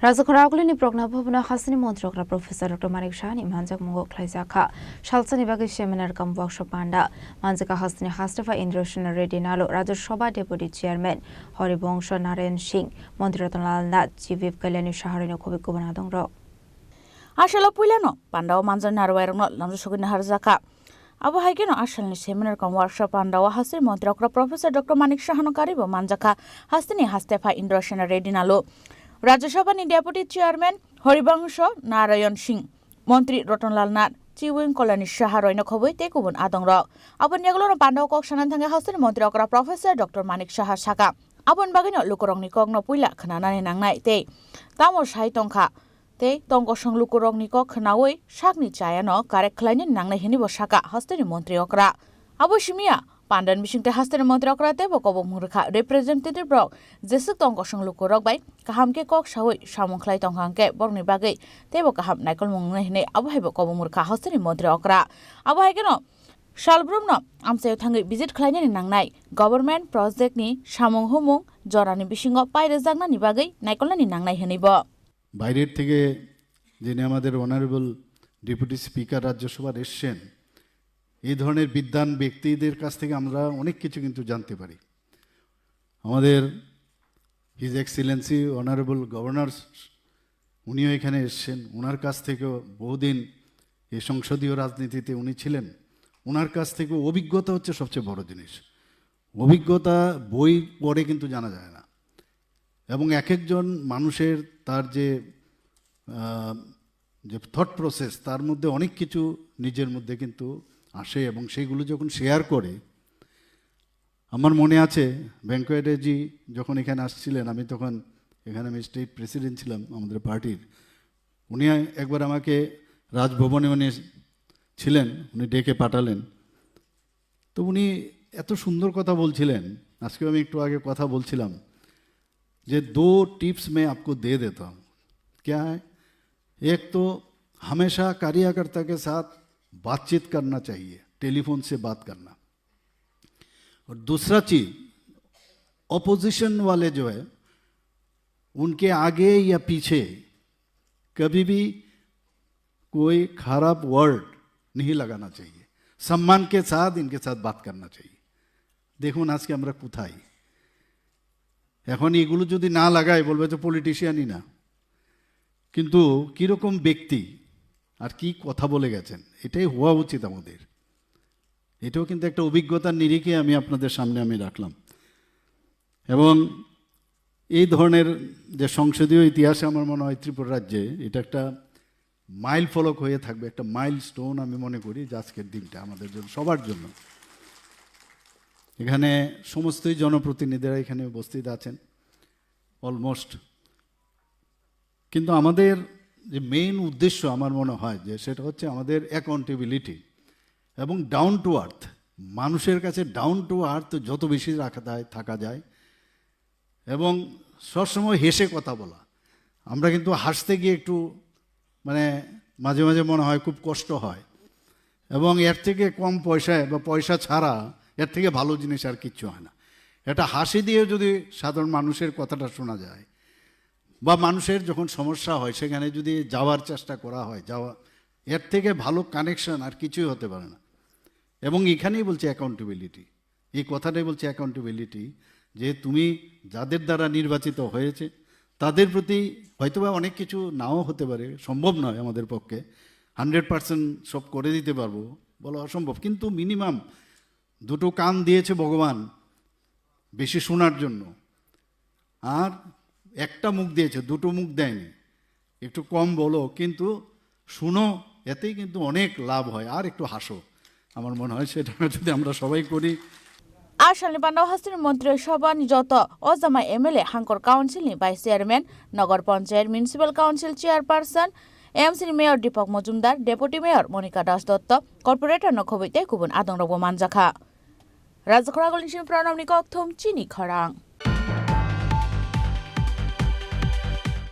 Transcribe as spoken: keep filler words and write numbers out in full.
Rajakhora Agulini Progna Bhavan o hasteni Montri okra Professor Doctor Manik Saha ni manjakmungo khlaijakha. Salsani bagwi seminar cum workshop panda manjakha hasteni Hastepha Indra Sena Reddy Nalo, Rajya Sabha Deputy Chairman Haribangsha Narayan Singh, Montri Ratan Lal Nath, Chief Whip Kalyani Saha rwino khobwi kubun adongrok. Asalo puilano pandao manjaknai arwairokno lamjak sogwi naharjakha. Abo hai kheno asalni seminar cum workshop pandao hasteni Montri okra Professor Doctor Manik Sahano karibo manjakha hasteni Hastepha Indra Sena Reddy Nalo, Rajya Sabha ni Deputy Chairman Haribangsha Narayan Singh, Montri Ratan Lal Nath, Chief Whip Kalyani Saha rwino khobwi tei kubun adongrok. Aboni yagulono pandao kok sanani thangwi hasteni Montri okra Professor Doctor Manik Saha saka, aboni bagwino lukurokni kokno puila khnanani nangnai tei tamo sai tongkha. Tei tongkosong lukurokni kok khnaui sakni chayano karek khlainani nangnai hwnwi bo saka hasteni Montri okra. Abo simiya, pandan bisingtwi hasteni Montri okra teibo kobokmung rwkha representative rok jeswk tongkosong lukurok bai kaham khe kok saui samung khlai tongkha hwnkhe borokni bagwi teibo kaham naikolmung wngnai hwnwi abo haibo kobokmung rwkha hasteni Montri okra. Abo hai kheno salbrumno amchaio thangwi visit khlainani nangnai government project ni samung humung jorani bisingo pairwjaknani bagwi naikolnani nangnai hwnwi bo. বাইরের থেকে যিনি আমাদের honourable deputy speaker রাজ্যসভার এসছেন, এই ধরনের বিদ্বান ব্যক্তিদের কাছ থেকে আমরা অনেক কিছু কিন্তু জানতে পারি। আমাদের হিজ এক্সিলেন্সি অনারেবল গভর্নর উনিও এখানে এসছেন, ওনার কাছ থেকেও বহুদিন এই সংসদীয় রাজনীতিতে উনি ছিলেন, ওনার কাছ থেকেও অভিজ্ঞতা হচ্ছে সবচেয়ে বড় জিনিস। অভিজ্ঞতা বই পড়ে কিন্তু জানা যায় না, এবং এক একজন মানুষের তার যে আহ, যে থট প্রসেস, তার মধ্যে অনেক কিছু নিজের মধ্যে কিন্তু আসে, এবং সেইগুলো যখন শেয়ার করে, আমার মনে আছে ভেঙ্কইয়াজি যখন এখানে আসছিলেন, আমি তখন এখানে আমি স্টেট প্রেসিডেন্ট ছিলাম আমাদের পার্টির। উনি একবার আমাকে রাজভবনে উনি ছিলেন, উনি ডেকে পাঠালেন। তো উনি এত সুন্দর কথা বলছিলেন, আজকেও আমি একটু আগে কথা বলছিলাম যে दो टिप्स मैं आपको दे देता हूँ। क्या है? एक तो हमेशा कार्यकर्ता के साथ बातचीत करना चाहिए, टेलीफोन से बात करना। और दूसरा चीज, अपोजिशन वाले जो है, उनके आगे या पीछे कभी भी कोई खराब वर्ड नहीं लगाना चाहिए। सम्मान के साथ इनके साथ बात करना चाहिए। দেখুন আজকে আমরা কোথায়। এখন এগুলো যদি না লাগাই, বলবে তো পলিটিশিয়ানই না। কিন্তু কিরকম ব্যক্তি আর কি কথা বলে গেছেন, এটাই হওয়া উচিত আমাদের। এটাও কিন্তু একটা অভিজ্ঞতার নিরিখে আমি আপনাদের সামনে আমি রাখলাম। এবং এই ধরনের যে সংসদীয় ইতিহাসে আমার মনে হয় ত্রিপুরা রাজ্যে এটা একটা মাইল ফলক হয়ে থাকবে, একটা মাইলস্টোন আমি মনে করি যে আজকের দিনটা আমাদের জন্য, সবার জন্য। এখানে সমস্তই জনপ্রতিনিধিরা এখানে উপস্থিত আছেন অলমোস্ট। কিন্তু আমাদের যে মেইন উদ্দেশ্য আমার মনে হয় যে সেটা হচ্ছে আমাদের অ্যাকাউন্টেবিলিটি এবং ডাউন টু আর্থ, মানুষের কাছে ডাউন টু আর্থ যত বেশি রাখা যায়, থাকা যায়, এবং সবসময় হেসে কথা বলা। আমরা কিন্তু হাসতে গিয়ে একটু মানে মাঝে মাঝে মনে হয় খুব কষ্ট হয়, এবং এর থেকে কম পয়সায় বা পয়সা ছাড়া এর থেকে ভালো জিনিস আর কিচ্ছু হয় না। একটা হাসি দিয়ে যদি সাধারণ মানুষের কথাটা শোনা যায় বা মানুষের যখন সমস্যা হয় সেখানে যদি যাওয়ার চেষ্টা করা হয়, যাওয়া, এর থেকে ভালো কানেকশন আর কিছুই হতে পারে না। এবং এখানেই বলছে অ্যাকাউন্টেবিলিটি, এই কথাটাই বলছে অ্যাকাউন্টেবিলিটি, যে তুমি যাদের দ্বারা নির্বাচিত হয়েছে তাদের প্রতি হয়তোবা অনেক কিছু নাও হতে পারে, সম্ভব নয় আমাদের পক্ষে হান্ড্রেড পার্সেন্ট সব করে দিতে পারবো, বলা অসম্ভব, কিন্তু মিনিমাম দুটো কান দিয়েছে ভগবান বেশি শোনার জন্য, আর একটা মুখ দিয়েছে, দুটো মুখ দেয়নি। একটু কম বলো কিন্তু শুনো, এতেই কিন্তু অনেক লাভ হয়। আর একটু হাসো, আমার মনে হয় সেটা যদি আমরা সবাই করি। Asalni pandao hasteni Montri Sabha ni joto o jama M L A, Hangkor Council ni Vice Chairman, Nagar Panchayat, Municipal Council Chairperson, M C ni Mayor Deepak Majumdar, Deputy Mayor Monika Das Dotto, Corporator no khobwi tei kubun adongrokbo manjakha. Rajakhora Agulini simi Pranamni kokthum chini khorang.